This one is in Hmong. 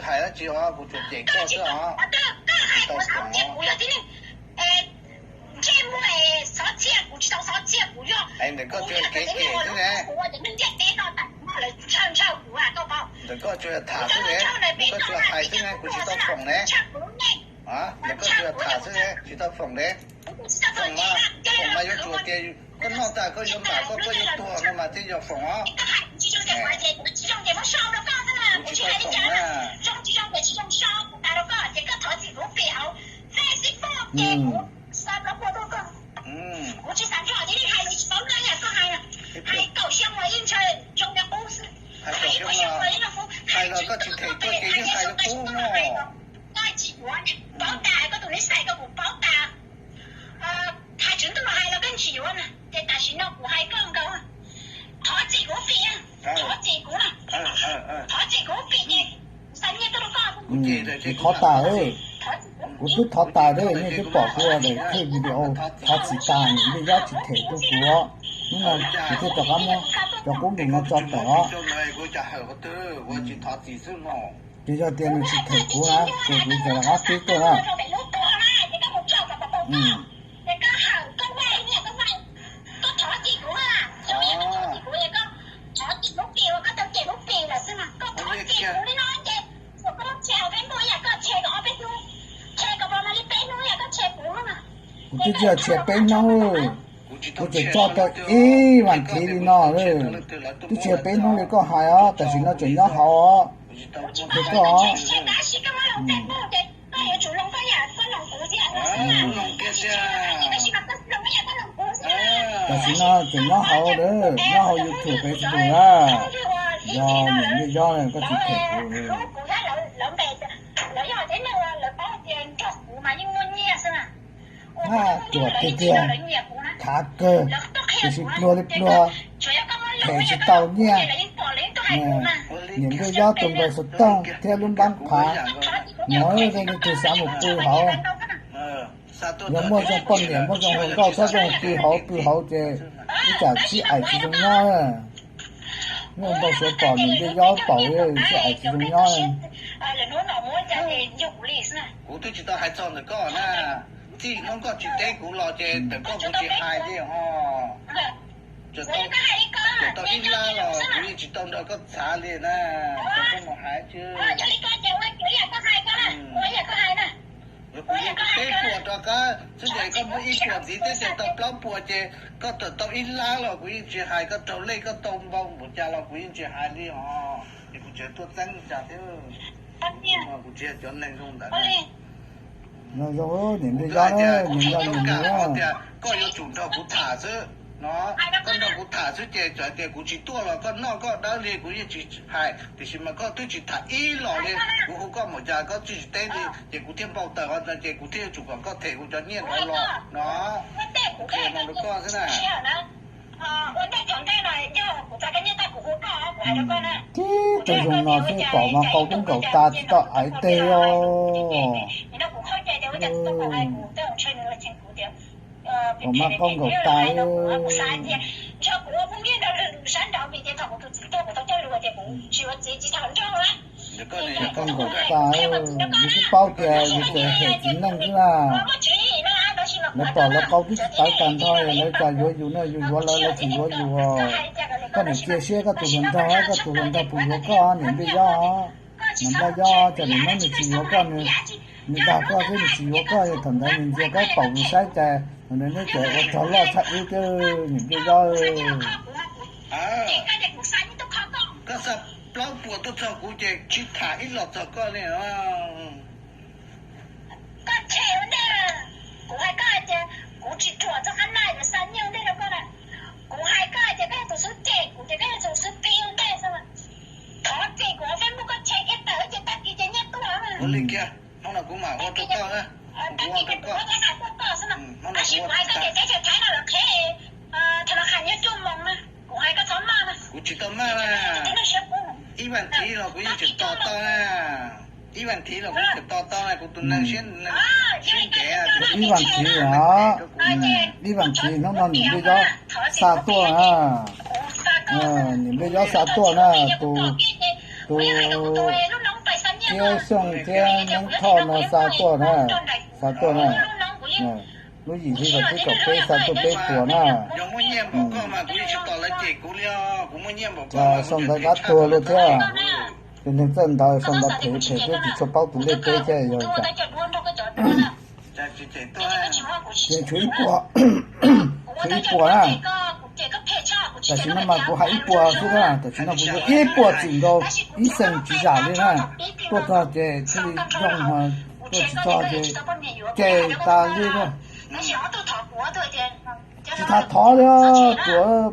Hais dab tsi os, kuv tsuas cem koj xwb os. Kuv tsis tau foom os. Ntawm koj tsuas kev cem xwb ne. Ntawm koj tsuas yog tham xwb ne, koj tsuas hais xwb ne, kuv tsis tau foom ne. Ntawm koj tsuas yog tham xwb ne, tsis tau foom ne. Foom mas, foom mas yuav tsum tias koj noj tas koj yuav npam koj, koj yuav tuag no mas thiaj yog foom os. Kuv tsis tau foom na. Hais los koj tsis them koj ces yeej hais li qub no. Kuv thov tas, kuv twb thov tas thiab, nej twb pom kuv ua daim clip video thov txim tas, niam Npliaj Yob tsis them rau kuv. Hnub no kuv thiaj rov qab muab cov qub npis no tso tawm os. Ces yog tias nws tsis them kuv na, ces kuv rov qab qhib tuaj na. Kuv twb tsis yog tshem peb hnub, kuv tseem tso tau ib vas thiv li no. Twb tsis yog peb hnub li koj hais os, tam sim no tseem nyob hauv os. Ces koj tam sim no tseem nyob hauv, nyob hauv YouTube, Facebook na. Yog niam Npliaj Yob koj tsis them kuv. Hab ruam tiag tiag, thav kawg, tiam sis pluag li pluag, them tsis tau nyiaj. Niam Npliaj Yob tus npawb xov tooj thiab lub npab phav, nov leej twg xav mus pw hauv, yog muaj zoo poj niam muaj zoo hluas nkauj txhob zoo pw hauv, pw hauv ces ib tsam sib aim tsis zoo nyob. Muaj npau suav pom niam Npliaj Yob pom sib aim tsis zoo nyob. Kuv twb tsis tau hais txog ntawm koj na. Txij hnub koj tsis teb kuv los ces ntawm koj kuv tsis hais li os. Txawm tau ib lab los kuv yeej tsis tau nrog koj txhav li na. Koj mus hais tsis. Kuv yeej teb puas rov qab xwb ces koj muab ib puas ntxiv thiab ces tau plaub puas ces koj txawm tau ib lab los kuv yeej tsis hais, koj raug lej koj tau npau npaum cas los kuv yeej tsis hais li os. Ces kuv tseem tuaj txeeb li cas thiab. Kuv tsis yog cov neeg zoo ntawd. Zoo zoo, niam Npliaj Yob, niam Npliaj Yob, niam Npliaj Yob tias koj yuav tsum nrog kuv tham xwb no, koj nrog kuv tham xwb ces txawm tias kuv tsis tuaj los koj noj koj dawb li kuv yeej tsis hais, tiam sis mas koj twb tsis tham ib los li, kuv hu koj mus cas koj twb tsis teb li ces kuv thiaj npau taws ho no ces kuv thiaj yuav tsum kom koj them kuv cov nyiaj nrov los no. Kuv qhia no rau koj xwb na. Tib tug zoo no xwb pom mas qau dub nkaus tas tsis tau aiv teg os. Pom mas qau nkaus tas. Qau nkaus tas, yus twb paub tias yus tseem hem txiv neej xwb na. Lawv pom lawv qau twb tsis tawv tag nrho lawv cas yuav yus no, yus yuav lawv lawv tseem yuav yus. Koj niam cia siab koj tus hluas nraug, koj tus hluas nraug puas yuav koj niam Npliaj Yob? Niam Npliaj Yob, cas nim no nws tsis yuav koj, nws dag koj xwb nws tsis yuav koj, thaum ntawd nws ntsia koj paum nws saib cas nws neb tseem ua rog loj tshaj wb thiab niam Npliaj Yob. Koj xa plaub puas tuaj txog kuv ces tsis tham ib los txog koj li. Koj tshem ua ntej, kuv hais koj hais tias kuv tsis ruam txog qab na yuav xa nyiaj ua ntej rau koj na. Kuv hais koj hais tias koj yog tus xub cem kuv ces koj yog tus xub pib ua ntej xwb. Thov cem kuv hauv Facebook koj tshem kiag tawm ces tag kis ces nyiaj tuaj. Ua li kiag, hnub no kuv mam ua rau koj na. Kuv ua rau koj. Tab sis kuv hais koj tias teb chaws Thaib no lawv qheb, thaum no qhas nyob cuaj moos na. Kuv hais koj txhob maj na. Kuv tsis tau maj na. Ib vas thiv los kuv yeej tseem tos tau na. Ib vas thiv los kuv tseem tos tau na, kuv tus neeg siab, siab ntev. Ib vas thiv os, ib vas thiv hnub no niam Npliaj Yob xa tuaj na. Niam Npliaj Yob xa tuaj na, tus, tus Thiab Xyooj thiab Neeb Thoj no xa tuaj na, xa tuaj na. Lub yim hli vas thib kaum peb xa tuaj peb puas na. Sau ntawv dab tuag luaj thiab. Tus neeg txawj ntawv sau ntawv phem phem thiab tsis tshua paub tus lej teb thiab yog cas. Ces tshuav ib puas, tshuav ib puas na. Tam sim no mas kuv hais ib puas xwb na, tam sim no kuv yuav ib puas txwm nkaus ib xees tsis zam li na. Tuaj txog ces thiaj li zoo, tuaj tsis txog ces ces tas li na. Tsis tas thov li, tuav